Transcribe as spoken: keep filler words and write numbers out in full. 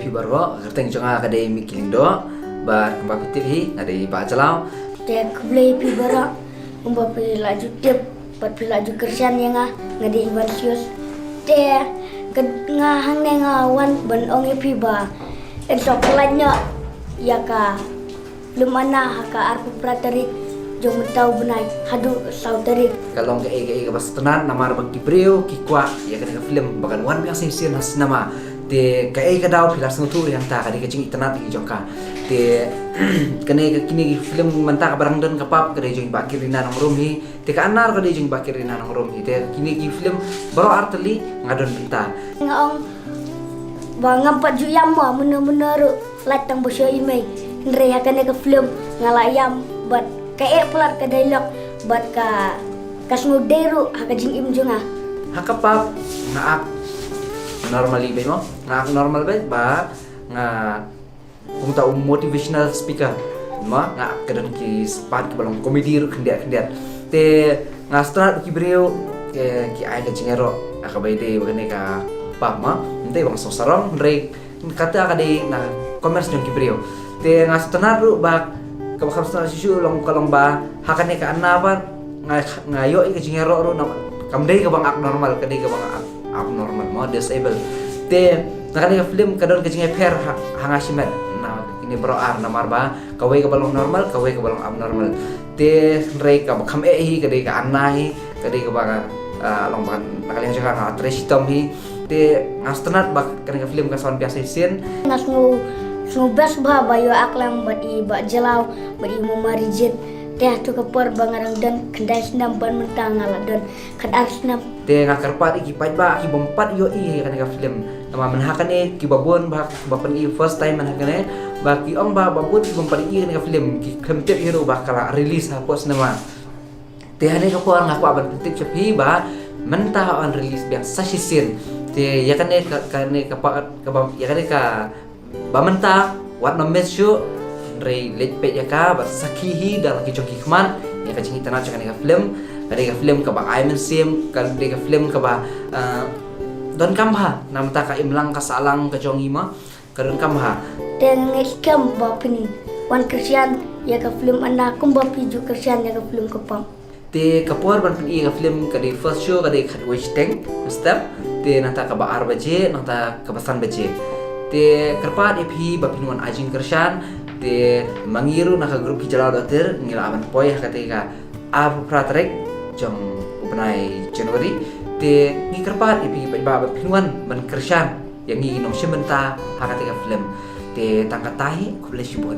Phi baroh, ka kyrteng jong nga ka dei Mickey Lyngdoh, bad kumba phi tip hi, nga dei Bah Jlaw. Te khublei phi baroh, kumba phi la ju tip, bad phi la ju kyrshan ïa nga, nga dei Ivan Sius. Te ka nga hangne nga wan ban ong ïa phi ba yn sa pynlait noh ïa ka film Anna ha ka arphew phra tarik jong mynta u bnai haduh saw tarik. Ka long kaei kaei kaba sngewtynnat namar ba ki briew ki kwah ïa kane ka film ba kan wan biang shisien ha cinema. Te kaei ka daw phi la sngewthuh ïa kata, ka dei ka jingitynnat jong ka. Te kane ka, kine ki film mynta kaba dang don ka pap ka dei jong i Bah Kirina Nongrum hi. Te ka Anna ruh ka dei jong i Bah Kirina Nongrum hi. Te kine ki film baroh artylli nga don bynta. Nga ong ba ngam pat ju ïam mo mynno mynno ruh, lait tang ba shu ïa i mei. Hynrei ha kane ka film nga la ïam bad ka eh palat ka dialogue bad ka, ka sngewdei ruh ha ka jingim jong nga. Ha ka pap nga act normally beit mo, nga act normal beit ba nga kumta u motivational speaker. Ma nga act ka don ki part kiba long comedy ruh khyndiat khyndiat. Te nga sngewtynnat ki briew ki, ki ai ka jingïaroh ha kaba ïadei bad kane ka pap ma. Ym dei ba nga sngewsarong, hynrei kata ka dei na comments jong ki briew. Te nga sngewtynnat ruh ba kaba kham sngewtynnat shisha long ka long ba ha kane ka Anna ba nga, nga ïoh ïa ka jingïaroh ruh na, kam dei kaba nga act normal, ka dei kaba nga act abnormal mo, disable. Te na kane ka film ka don ka jingïapher ha, ha nga shimet na kine baroh ar namar ba kawei kaba long normal, kawei kaba long abnormal. Te hynrei kaba kham eh hi ka dei ka Anna hi, ka dei kaba, ah, long ba na ka liang jong nga nga trei shitom hi. Te nga sngewtynnat ba kane ka film kan sa wan biang shisien. Nga sngew, sngew best bha ba ïoh act lang bad i Bah Jlaw bad i Mama Rijit. Te hato ka por ba nga dang don khyndai snem bad mynta nga la don khatar snem. Te nga kyrpad ïa ki paidbah ki bym pat ïohi ïa kane ka film. Namar mynha kane kiba bun ba, ba pyni first time mynha kane ba ki ong ba, ba bun ki bym pat ïohi ïa kane ka film, ki khlem tip hi ruh ba ka la release hapoh cinema. Te ha kane ka por nga kwah ban pyntip sha phi ba mynta haba release biang sa shisien. Te ïa kane ka, kane ka pa, kaba, ïa kane ka ba mynta wat nym miss shuh, hynrei leit peit ïa ka bad sakhi hi da la ki jong ki khmat ïa ka jingitynnat jong kane ka film. Ka dei ka film kaba ai mynsiem, ka dei ka film kaba, ah, donkam bha na bynta ka imlang ka sahlang ka jong ngi ma. Ka donkam bha. Te nga ngeit skhem ba phin wan kyrshan ïa ka film Anna kumba phi ju kyrshan ïa ka film ka pap. Te ka por ban pyni ïa ka film ka dei first show ka dei khatwei shiteng mynstep. Te nangta kaba ar baje, nangta kaba san baje. Te kyrpad ïa phi ba phin wan ai jingkyrshan. Te ma ngi ruh na ka group Ki Jlaw Dohtir ngi la ban poi ha kata ka arphew phra tarik jong u bnai January. Te ngi kyrpad ïa phi ba, ba phin wan ban kyrshan ïa ngi nongshim bynta ha kata ka film. Te tang kata hi, khublei shibun.